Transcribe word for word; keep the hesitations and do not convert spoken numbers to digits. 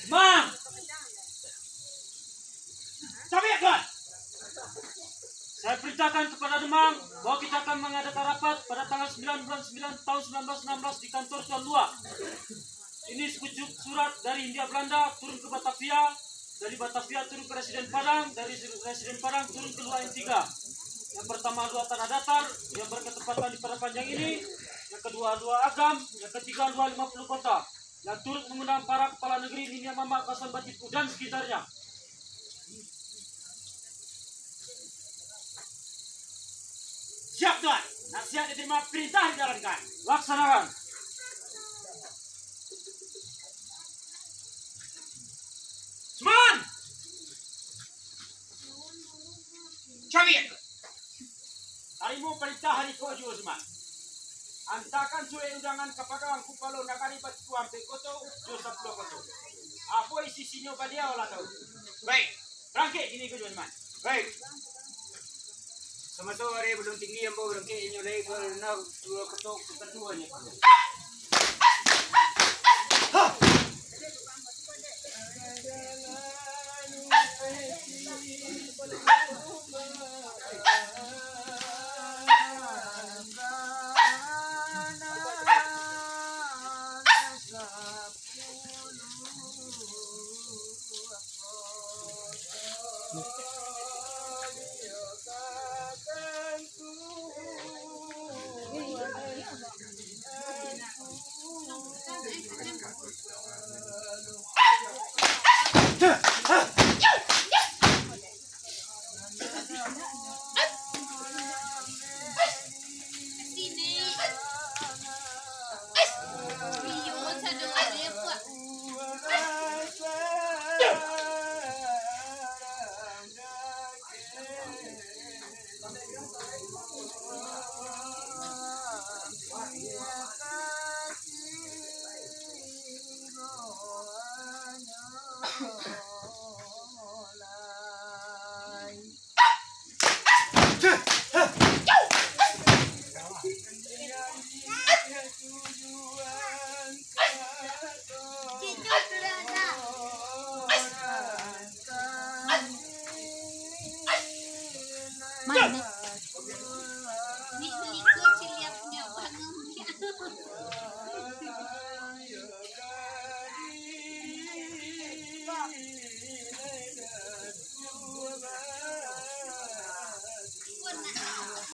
Mang! Cabiak, Tuan! Saya perintahkan kepada Demang bahwa kita akan mengadakan rapat pada tanggal sembilan bulan sembilan tahun sembilan belas enam belas di kantor Tuan Lua. Ini sepucuk surat dari Hindia Belanda turun ke Batavia, dari Batavia turun ke Residen Padang, dari Residen Padang turun ke Lua N tiga. Yang pertama Lua Tanah Datar yang berketempatan di Padang Panjang ini, yang kedua Lua Agam, yang ketiga Lua Lima Puluh Kota. Yang turut mengundang para kepala negeri, niniak mamak, basan batipu dan sekitarnya. Siap, Tuan. Nasihat diterima, perintah dijalankan. Laksanakan. Suman! Cabiak! Tarimo parintah ari ko juo, Suman. Antakan surek undangan ka Padang Kupalo Nagari Batu Ampek Koto jo Sapuluah Koto. Apo isi-isinyo baliau lah tahu. Baik, barangkek kini ko juo, Suman. Baik. Samaso ari balun tinggi ambo barangkek inyo lai ka Sapuluah Koto ka kaduonyo.